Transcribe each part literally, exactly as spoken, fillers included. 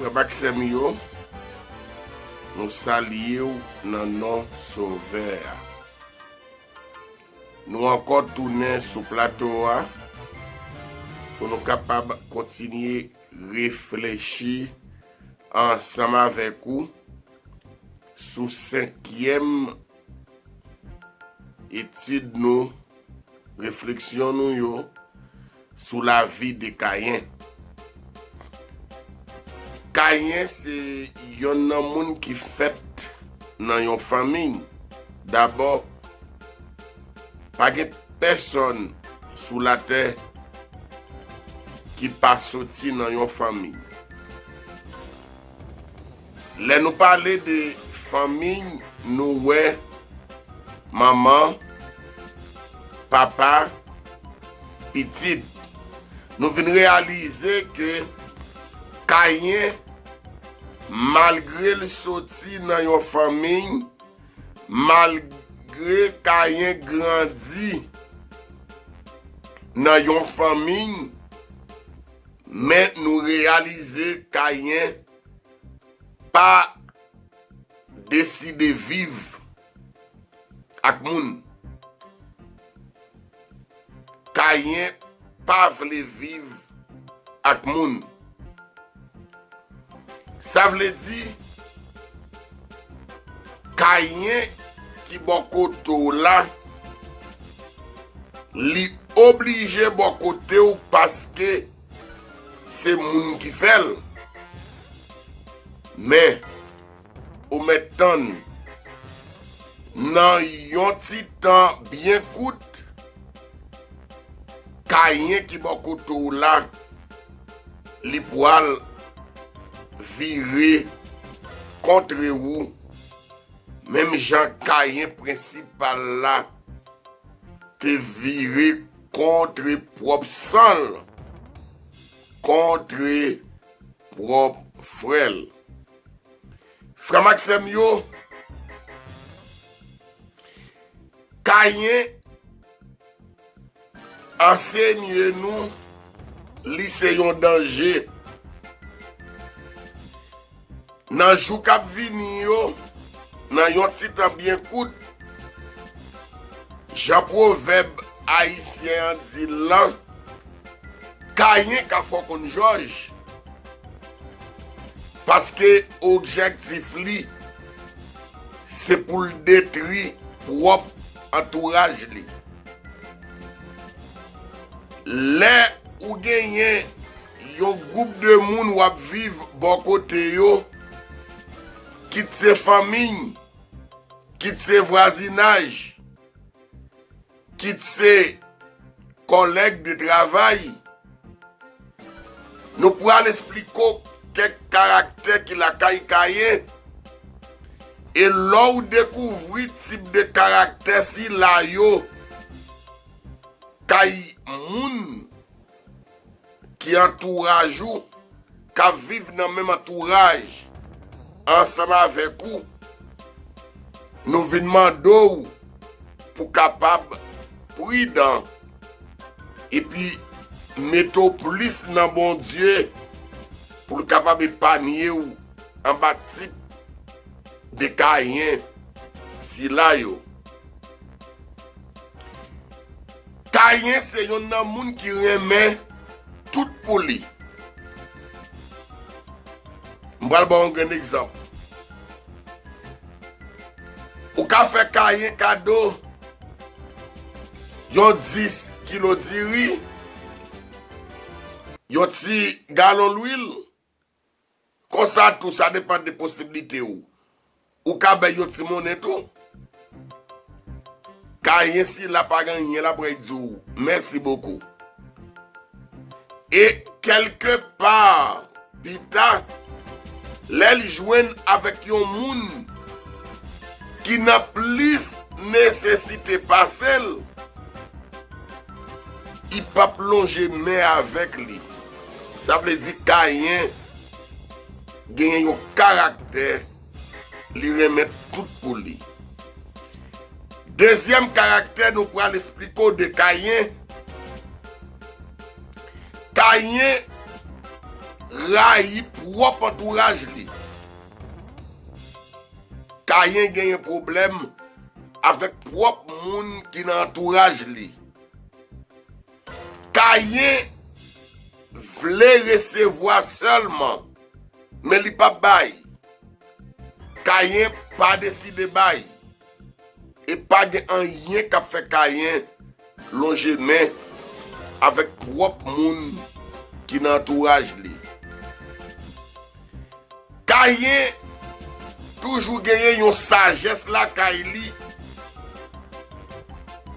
Frè m ak sè m yo, nou salye w nan non Sovè a. Nou ankò tounen sou plato a pou nou kapab kontinye reflechi ansanm avèk ou sou senkyèm etid nou, refleksyon nou yo sou lavi de Kayen. Kayen se yonn nan moun ki fèt nan yon fanmiy. Dabò, pa gen pèsonn sou latè ki pa soti nan yon fanmiy. Lè nou pale de fanmiy, nou wè manman, papa, pitit. Nou vin reyalize ke Kayen, malgre l soti nan yon fanmiy, malgre Kayen grandi nan yon fanmiy, men nou reyalize Kayen pa deside viv ak moun. Kayen pa vle viv ak moun. Sa vle di, Kayen ki bò kote w la, li oblije bò kote w paske se moun ki fè l. Men, ou mèt tann, nan yon ti tan byen kout, Kayen ki bò kote w la, li pral vire kontre ou, menm jan Kayen prensipal la te vire kontre pwòp san l, kontre pwòp frè l. Frè m ak sè m yo, Kayen ansenye nou li se yon danje. Nan jou k ap vini yo, nan yon ti tan byen kout, jan pwovèb ayisyen an di l lan, Kayen ka fè w konn jòj. Paske objektif li, se pou l detwi pwòp antouraj li. Lè ou genyen yon gwoup de moun w ap viv bò kote yo, kit se fanmi, kit se vwazinaj, kit se kòlèg de travay, nou pral esplike w kèk karaktè ki lakay Kayen. E lè w dekouvri tip de karaktè sila yo kay moun ki antouraj ou, k ap viv nan menm antouraj ansanm avèk ou, nou vin mande w pou kapab pridan epi mete w plis nan Bondye pou l kapab epanye w anba tip de Kayen sila yo. Kayen se yonn nan moun ki renmen tout pou li. M pral ba w yon grenn egzanp. Ou ka fè Kayen kado yon dis kilo diri, yon ti galon lwil. Konsa tou, sa depann de posiblite w. Ou ka bay yon ti monnen tou. Kayen sila pa gen anyen l ap di w mèsi bokou. E kèlke pa pita, lè l jwenn avèk yon moun ki nan plis nesesite pase l, li p ap lonje men avèk li. Sa vle di Kayen genyen yon karaktè, li renmen tout pou li. Dezyèm karaktè nou pral esplike w de Kayen. Kayen rayi pwòp antouraj li. Kayen genyen pwoblèm avèk pwòp moun ki nan antouraj li. Kayen vle resevwa sèlman, men li p ap bay. Kayen pa deside bay. E pa gen anyen k ap fè Kayen lonje men avèk pwòp moun ki nan antouraj li. Kayen toujou genyen yon sajès lakay li,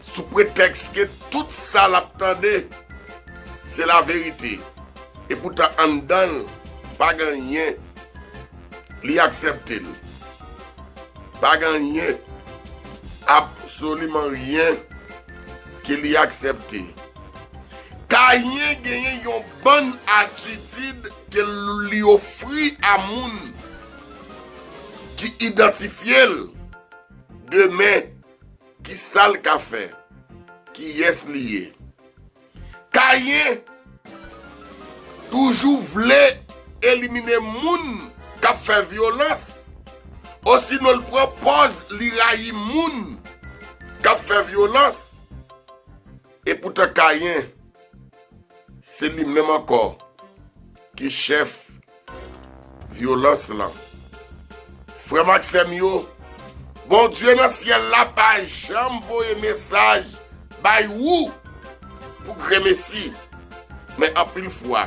sou pretèks ke tout sa l ap tande se laverite. Epoutan, anndan l, pa gen anyen li aksepte l. Pa gen anyen, absoliman ryen ke li aksepte. Kayen genyen yon bann atitid ke li ofri a moun ki idantifye l demen, ki sa l ka fè, kiyès li ye. Kayen toujou vle elimine moun k ap fè vyolans, osinon l pran pòz li rayi moun k ap fè vyolans. Epoutan Kayen, se li menm ankò ki chèf vyolans lan. Frè m ak sè m yo, Bondye nan syèl la pa janm voye mesaj bay ou pou gremesi, men anpil fwa,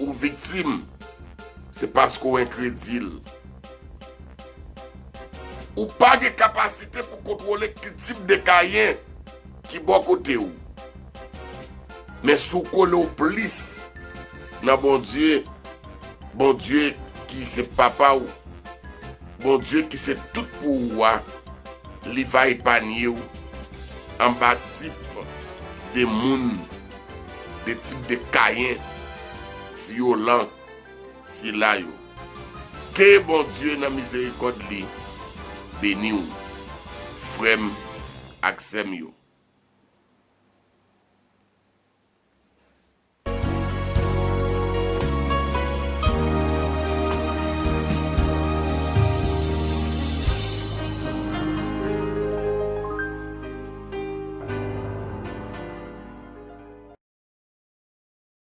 ou viktim, se paske w enkredil. Ou pa gen kapasite pou kontwole ki tip de Kayen ki bò kote w. Men si w kole w plis nan Bondye, Bondye ki se papa w, Bondye ki se tout pou ou a, li va epanye w anba tip de moun, de tip de Kayen vyolan sila yo. Ke Bondye nan mizerikòd li beni w, frè m ak sè m yo.